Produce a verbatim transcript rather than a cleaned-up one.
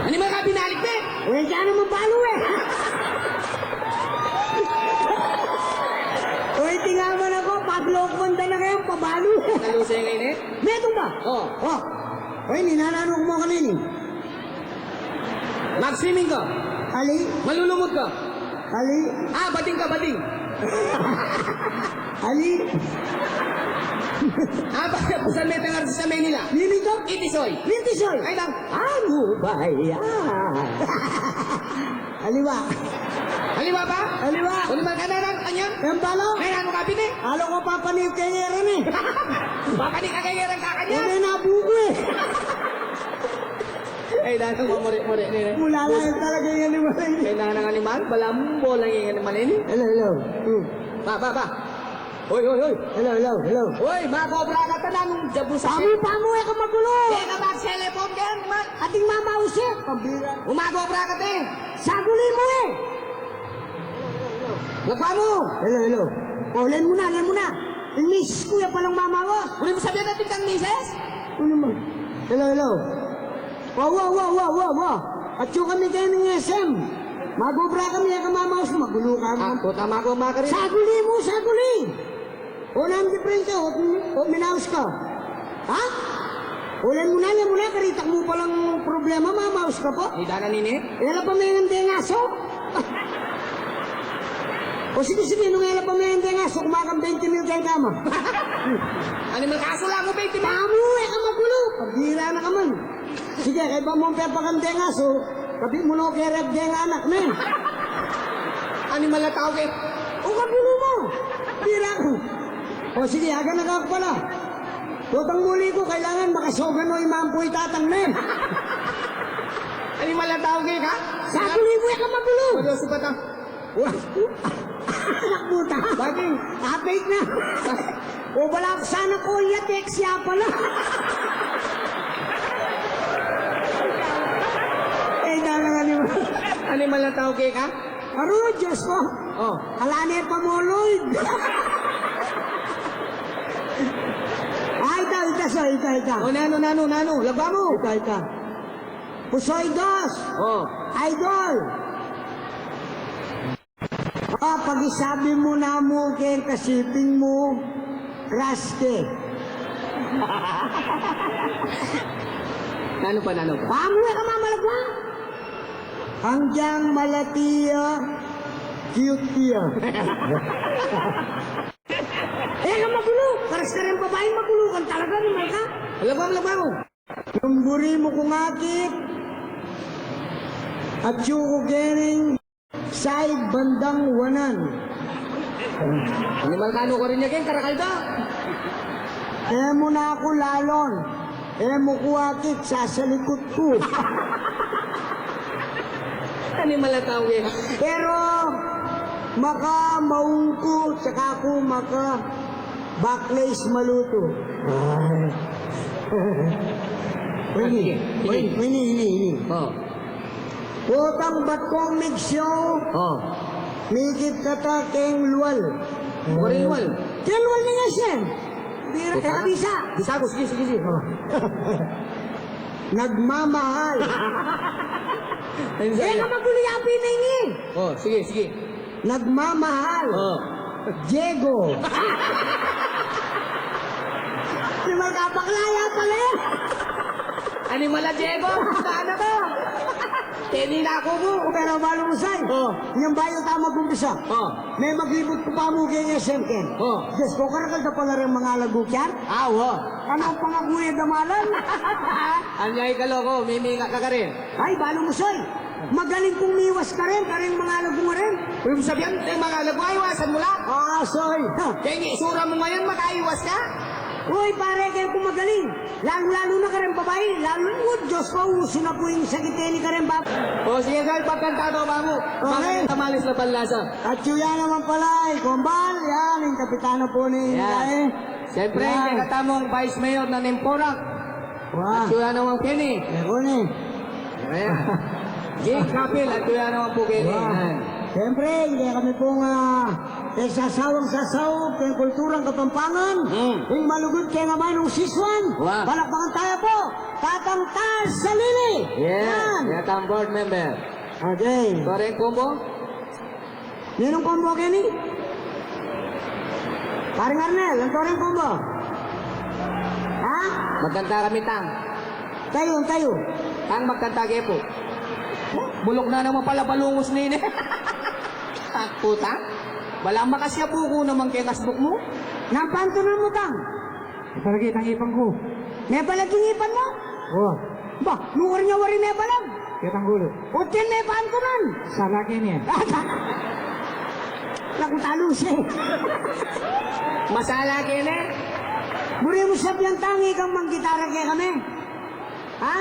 Animal ka, binalik na eh. Uy, kaya naman palo eh. Uy, tingaman ako, paglokman da na kayo, pabalo. Nalusay ngayon eh. Metung ba? Oo. Oh. Uy, ninanano ko mo kanini. Mag-swimming ka. Ali? Malulumot ka. Ali? Ah, bading ka, bading. Ali? Ah, ba, saan may tangar sa Manila? Nini to? Itisoy. Itisoy. Ay, lang. Ano ba yan? Aliwa. Aliwa ba? Aliwa. Ano man ka na lang, kanya? Yang balo? Ay, ano ka, pini? Alo ko, papanik kay Aaron eh. Papanik ka kay Aaron, kakanya? Hindi na buko eh. Ay, dahil mamuri-muri ni. Mula lang talaga yung animal ini. Kailangan ng animal? Bala mo, bola yung animal ini. Hello, hello. Hmm. Ba, ba, ba. Hoy, hoy, hoy. Hello, hello, hello. Hoy, makobra ka ta na nung jabu sa Pamu, pamu, e ka magulo. E ka mag-cellphone ka yan, ma- Ating mama usi. Pambira. Umakobra ka te. Saguli mu e. Nagpamu. Hello, hello. O, len mu na, len mu na. Miss ku ya palang mama wo. Uli mu sabihan natin kang misis? Ano mo? Hello, hello. Wa, wa, wa, wa, wa, wa. Atyu kami keni ning S M. Magobra kami, e ka mamaus, magulo ka. Ah, puta, mago, makarin. Saguli mu, saguli. O, nanu diperensya, o, o, minaus ka. Ha? O, len mu na, len mu na, karitak mu palang problema, mamaus ka pa. Ida na nini? E la pa mengan deng aso. O, sige, sige, nung e la pa mengan deng aso, kumakang twenty mil keng kama. Animal, kaso lang mo, twenty mil. Pamu, e ka magulo. Pambira na ka man. Sige, kaybat mung pepakang deng aso, kabit mu no kerep deng anak ne. Animal a tau ke. O, kagulo mu. Bira ku. O, sige, aga na ka pala. Tutang muli ku, kailangan makasogan o imampu i tatang ne. Animal a tau ke ka? Saguli mu, e ka magulo. Seryoso pa ta. Wa-, anak puta. Bakit? Apit na. O, bala ku sana ko iya, text ya pala. E, dana nga animal. Animal a tau ke ka? Aru, Diyos ko. O. Ala ne pamoloy. Ay, ita, ita, so, ita, ita. O, nanu, nanu, nanu? Lagwa mu. Ita, ita. Pusoy dos. O. Idol. Ah, pakisabi mu namu keng kasiping mu, crush ke. Nanu pa, nanu pa? Pamu, e ka mamalagwa. Anggiyang malati ya, cute ya. E ka magulo, karas ka reng babaing magulo ka talaga, animal ka. Lagwa mu, lagwa mu. Nung buri mu kung akit, atyu ku keni ning side bandang wanan. Animal ka, nu karin ya keng karakal da. E mu na ku lalon, e mu ku akit, sasalikut ku. Animal a tau ke. Pero maka maungku, tsaka ku maka bakles malutu. Ay. Ini, ini, ini, ini. O. Potang bat kong migsyo. O. Mikit kata keng lual. Keng lual? Keng lual ning S M. Bira, e ka bisa. Bisa ku, sige, sige, sige. O. Nagmamahal. E ka magulo, ya pin ini. O, sige, sige. Nagmamahal. O. Diego. Animal ka, bakla ya pala e. Animal a Diego, saan na to? Teni na ku mu. Pero balu mu, say. O. Inyang bayu ta mag-umpisa. O. Me maglibut ku pamu keng S M keni. O. Diyos ko, karakal da pala reng mangalagu keni. A, o. Ano ang pangaku e damalan? Anyay ka, loko, miminga ka karin. Ay, balu mu, say. Magaling kung miwas karin, kareng mangalagu ngarin. Ibig sabihin, e, mangalagu, iwasan mu la. A, say. Ha. Keng itsura mu ngayon, makaiwas ka? Uy, pare, keng ku magaling. Lalu-lalu na kareng babai, lalu, o, Diyos ko, usu na pu ing sakit ini kareng babai. O, sige, say, pagkanta to, bamu. Okay. Baka na tamalis na panlasa. Atyu ya naman pala, e, Kombal, yan, ing kapitana pu ning, yan, e. Siyempre, yan, ing kakatamung Vice Mayor na ning Porac. Wa. Atyu ya naman keni. E, kuni. Ayan. Jing Kapil, atyu ya naman pu keni. Wa. Yan. Siyempre, ing kekami pung, ah, e sasawang sasaup keng kulturang Kapampangan. Hmm. Ing malugud keng amanu nung sisuan. Wa. Palakpakan taya pu, Tatang Tar Salili. Yeah, yan. Yeah, Tatang board member. Okay. Toreng Combo? Ninung Combo keni? Paring Arnel, antoreng Combo? Ha? Magkanta kami, Tang. Tayu, tayu. Tang, magkanta ke pu. Buluk na naman pala balungus nini. Takpu, Tang. Bala makasya buku naman keng asbuk mu. Nang pantunan mu, Tang? Ipalagi tang ipan ku. Mepalag ing ipan mu? O. Ba, nung wari nya wari mepalag? Ketang gulut. Otin mepantunan. Sala keni. Naku, talusi. Masala keni. Buri mu sabian, Tang, ikang manggitara kekami. Ha?